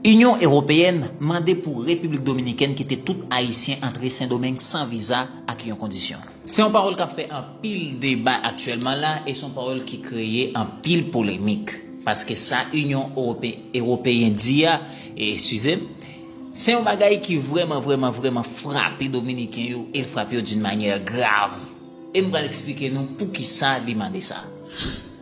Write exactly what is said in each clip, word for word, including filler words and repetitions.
Inyon Ewopeyèn mande pou Repiblik Dominikèn kite tout Ayisyen antre Sendomeng san viza ak yon kondisyon. Se yon pawòl k ap fè anpil deba aktyèlman la e se yon pawòl ki kreye anpil polemik. Paske sa Inyon Ewope- Ewopeyen di a, e, eskize m, se yon bagay ki vrèman, vrèman, vrèman frape Dominiken yo e l frape yo d'une manière grave. E m pral eksplike nou poukisa li mande sa.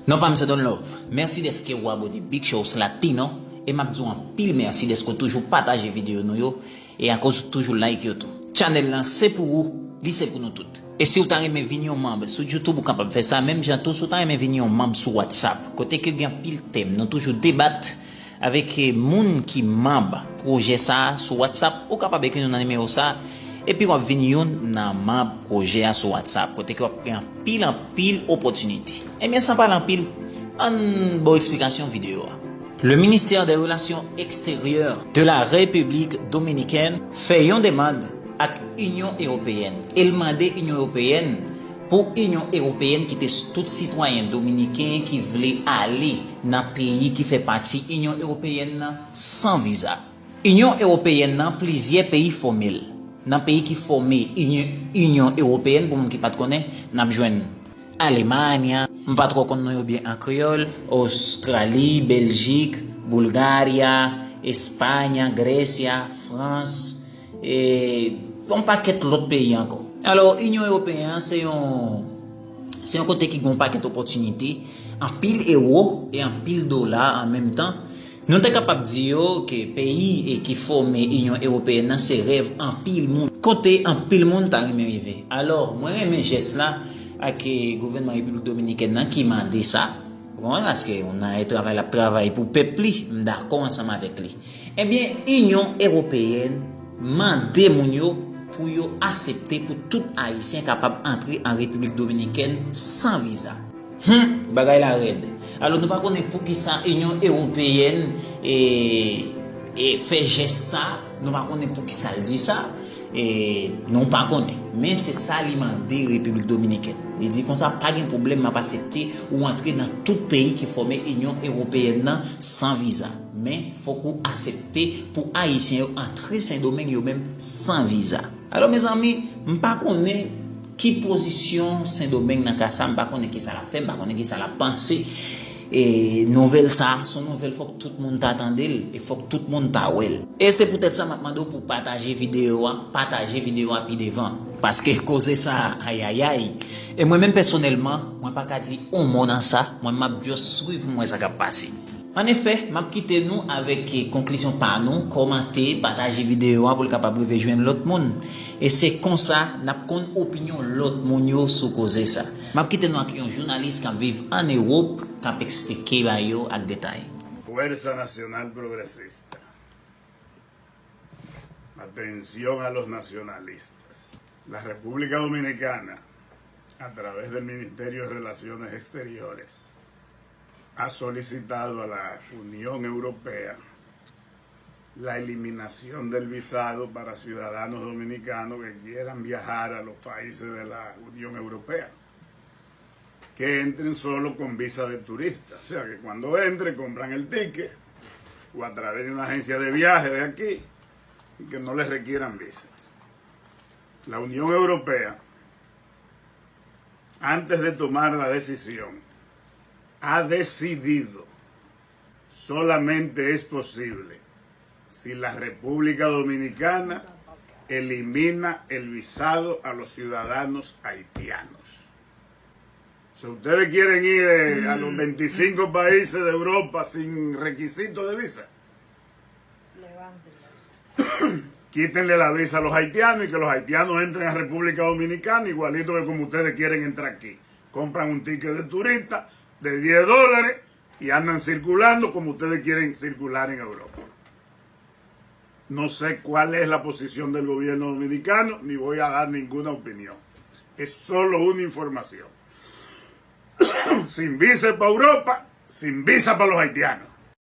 Non pa m se Don Love. Mèsi dèske w abone Big Shows Latino e m ap di w anpil mèsi dèske w toujou pataje videyo nou yo e akoz ou toujou like yo tou. Channel lan se pou ou, li se pou nou tout. E si w ta renmen vin yon manm sou YouTube, ou kapab fè sa, menm jan tou si w ta renmen vin yon manm sou WhatsApp, kote ke gen anpil tèm, nou toujou debat avèk, eh, moun ki manm pwojè sa a sou WhatsApp, ou kapab ekri nou nan nimewo sa a, epi w ap vin youn nan manm pwojè a sou WhatsApp, kote ke w ap gen anpil, anpil opòtinite. Ebyen, san pale anpil, ann ba w eksplikasyon videyo a. Le ministère des Relations Extérieures de la République Dominicaine fè yon demann ak Inyon Ewopeyèn e l mande Inyon Ewopeyèn pou Inyon Ewopeyèn kite s- tout sitwayen dominiken ki vle ale nan peyi ki fè pati Inyon Ewopeyèn nan san viza. Inyon Ewopeyèn nan, plizyè peyi fòme l. Nan peyi ki fòme Inyon, Inyon Ewopeyèn, pou moun ki pa t konnen, n ap jwenn Alemanya, m pa twò konn non yo byen an kreyòl, Ostrali, Beljik, Boulgarya, Espanya, Gresya, Frans, e yon pakèt lòt peyi ankò. Alò, Inyon Ewopeyen an se yon, se yon kote ki gen yon pakèt opòtinite, anpil ewo e anpil dola an menm tan. Nou te kapab di yo ke peyi e ki fòme Inyon Ewopeyèn nan se rèv anpil moun, kote anpil moun ta renmen rive. Alò, mwen renmen jès la ak, eh, gouvènman Repiblik Dominikèn nan ki mande sa. Ou konprann? Paske yon travay l ap travay pou pèp li, m dakò ansanm avèk li. Ebyen, Inyon Ewopeyèn mande moun yo pou yo aksepte pou tout Ayisyen kapab antre an Repiblik Dominikèn san viza. Hum, bagay la rèd. Alò, nou pa konnen poukisa Inyon Ewopeyèn, e, e, fè jès sa, nou pa konnen poukisa l di sa, e, nou pa konnen. Men se sa li mande Repiblik Dominikèn. Li di konsa, pa gen pwoblèm, m ap aksepte ou antre nan tout peyi ki fòme Inyon Ewopeyèn nan san viza. Men, fòk ou aksepte pou Ayisyen yo antre Sendomeng yo menm san viza. Alò, mezanmi, m pa konnen ki pozisyon Sendomeng nan ka sa, m pa konnen kisa l ap fè, m pa konnen kisa l ap panse. E nouvèl sa, se yon nouvèl fòk tout moun ta tande l, e fòk tout moun ta wè l. E se poutèt sa m ap mande w pou pataje videyo a, pataje videyo a pi devan. Paske koze sa, ayayay. E mwen menm pèsonèlman, mwen pa ka di yon mo nan sa, mwen m ap just swiv, mwen sa k ap pase. Annefè, m ap kite nou avèk, eh, konklizyon pa nou, kòmante, pataje videyo a pou l kapab rive jwenn lòt moun. E se konsa n ap konn opinyon lòt moun yo sou koze sa. M ap kite nou ak yon jounalis k ap viv ann Ewòp k ap eksplike ba yo ak detay. Fuerza Nacional Progresista. Atención a los nacionalistas. La República Dominicana, a través del Ministerio de Relaciones Exteriores, ha solicitado a la Unión Europea la eliminación del visado para ciudadanos dominicanos que quieran viajar a los países de la Unión Europea, que entren solo con visa de turista. O sea, que cuando entren, compran el ticket o a través de una agencia de viaje de aquí, que no les requieran visa. La Unión Europea, antes de tomar la decisión, ha decidido solamente es posible si la República Dominicana elimina el visado a los ciudadanos haitianos. Si ustedes quieren ir, eh, a los veinticinco países de Europa sin requisito de visa, quítenle la visa a los haitianos y que los haitianos entren a República Dominicana igualito que como ustedes quieren entrar aquí. Compran un ticket de turista de diez dólares y andan circulando como ustedes quieren circular en Europa. No sé cuál es la posición del gobierno dominicano, ni voy a dar ninguna opinión. Es solo una información. Sin visa para Europa, sin visa para los haitianos.